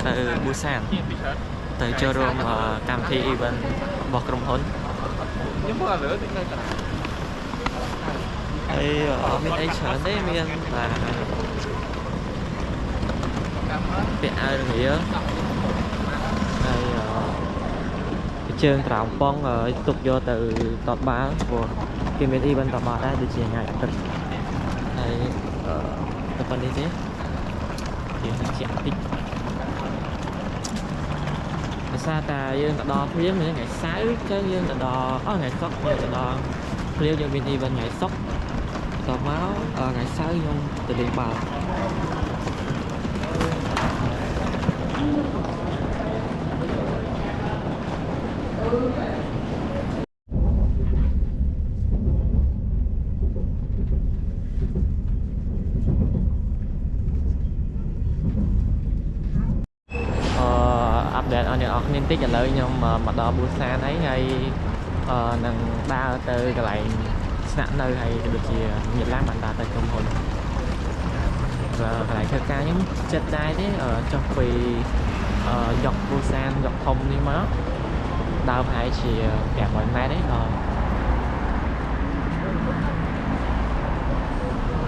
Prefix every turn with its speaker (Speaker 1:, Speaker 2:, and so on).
Speaker 1: ទៅប៊ូសានទៅចូលរួមអឺកម្មវិធី event របស់ក្រុមហ៊ុន
Speaker 2: ខ្ញុំមើលលើតិចនៅកណ្ដាល
Speaker 1: ហើយអត់មានអីច្រើនទេមានតែពាក់អាវរងាហើយអឺជើងត្រោមប៉ុងទុកយកទៅតតបាល់ព្រោះគេមាន event តបាល់ដែរដូចជាថ្ងៃអាទិត្យហើយអឺតែប៉ុណ្្នេះទេជាជាក់តិចដោយសារតែយើងទៅដល់ភ្លាមថ្ងៃសៅរ៍ចឹងយើងទៅដល់អស់ថ្ងៃសុក្រយើងទៅដល់ភ្លាមយើងមាន event ថ្ងៃសុក្របន្ទាប់មកថ្ងៃសៅរ៍ខ្ញុំទៅលេងបាល់អឺ update ឲ្យអ្នកនរគ្នាបន្តិចឥឡូវខ្ញុំមកដល់ប៊ូសានហើយហើយអឺនឹងដើរទៅកន្លែងស្នាក់នៅហើយដូចជាញាតឡានបានដើរទៅក្រុមហ៊ុនកន្លែងធ្វើការខ្ញុំចិត្តដែរទេចុះពីយកប៊ូសានយកធំនេះមកដើរប្រហែលជា500ម៉ែត្រទេដល់